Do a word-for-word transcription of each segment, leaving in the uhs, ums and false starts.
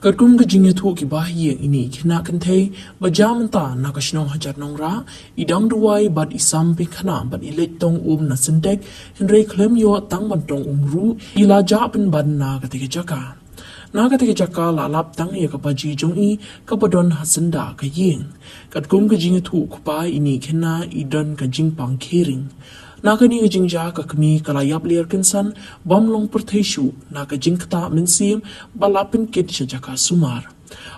Katkum ka jingïathuh ki bahaïing, ine i khynnah kynthei ba jia mynta na ka shnong Hajar Nongrah, i dang duwai bad i sam pynkhynnah bad i leit tong um na Sintex, hynrei khlem ïoh tang ban tong um ruh, i la jah pynban na katei ka jaka. Na katei ka jaka la lap tang ïa ka baji jong i kaba don ha syndah ka ïing. Katkum ka jingïathuh u kpa, ine i khynnah i don ka jingpang kheiring. Na kane ka jingjia ka kmie ka la ïap lyer kynsan bym long pyrthei shuh na ka jingktah mynsiem ba la pynkit sha jaka sumar.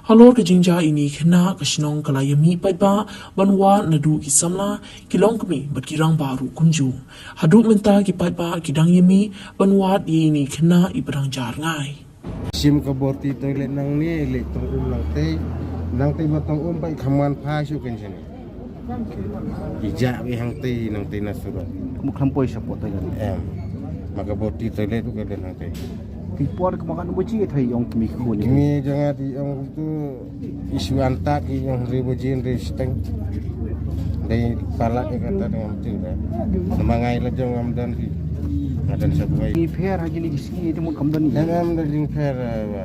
Halor ka jingjia, ine i khynnah ka shnong ka la ïamih paidbah ban wad naduh ki samla, ki longkmie bad ki rangbah ruh kumjuh. Haduh mynta ki paidbah ki dang ïamih ban wad ïa ine i khynnah iba dang jia rngai. Shim ka borti toilet nangne, leit tong um nangtei. Nangtei ba tong um pat i kham wan phai shuh kein shane. I jah beit hangtei, nangtei na surok. Kumno khlem poi shapoh toilet? Em. Ma ka borti toilet ruh ka don hangtei. Ki por ka ba kan buji thai ong kmie khun. Kmie jong nga te ong tu i shu antad ki ong hynriew baji hynriew shiteng. Dei palat ïa kata dang ngam tip da. Namar nga i la jong ngam don phi. Nga don sha Bwai. Ngi pher ha kine ki sngi te mut kam don. Em, em, da jingpher, eh, wa.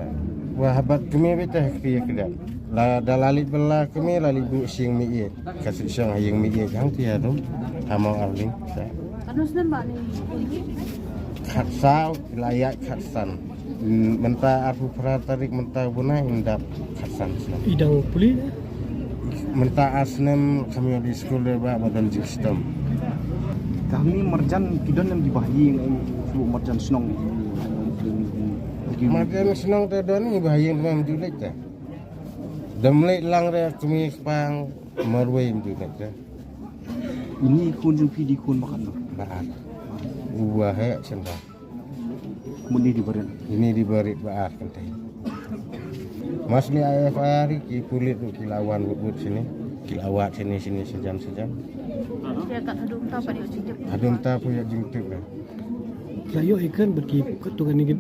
Wa habat kmie beit te ha kmie kdap. La da la leit bylla kmie la leit buh sha ïing meiieit. Ka shu shong ha ïing meiieit hangtei haduh ha Mawng Arling. Katno snem ba ni? Khatsaw, la ïaid khatsan. Mynta arphew phra tarik mynta u bnai, ym dap khatsan snem. I dang pule? Mynta ar snem kham ïoh dei skul, dei ba, ba don jingshitom. Ka hangne marjan ki don em ki bahaïing, em, shu marjan shnong. Marjan shnong te don, i bahaïing te ym ju leit te. Dam leit lang re kmie kpa marwei ym ju leit te. Ine i khun jong phi dei khun ba katno? Ba ar. U ba heh shen ba. Mut ine dei barit. Ine dei barit ba ar kynthei. Mas ni F I R ki pulit ruh ki la wan wut wut shane. Ki la wad shane shane shajan shajan. Ïa kat haduh mynta pat ïoh jingtip. Haduh mynta pat ïoh jingtip ka. La ïoh i kren bad ki katto katne ki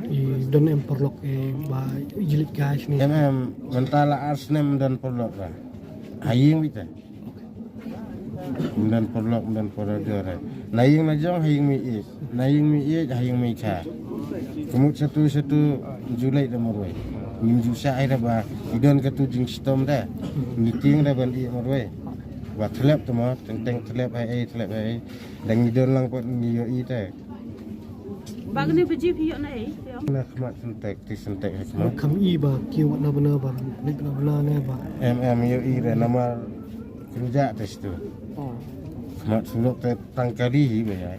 don em paralok, eh, ba i leit kai shane. Em em, mynta la ar snem don paralok ba. Ha ïing beit te. Ym don paralok, ym don para jor. Na ïing la jong ha ïing meiieit. Na ïing meiieit ha ïing meikha. Ka mut shatu shatu ju leit da marwei. Ngim ju shah ai da ba i don katu jingshitom da. Ngi tieng da ban ïeh marwei. Ba thlep te mo, teng teng thlep ai ai, thlep ai ai. Da ngi don lang pat ngi ïohi te. Ba kane ba jip ïoh na ei. Na khmat Sintex, te Sintex ha khmat. Kham i ba kiew na bna ba, leit na bna ne ba. Em em ïohi re namar kynjah te shatu. Oh. Khmat surok te tang kali hi ba ïa.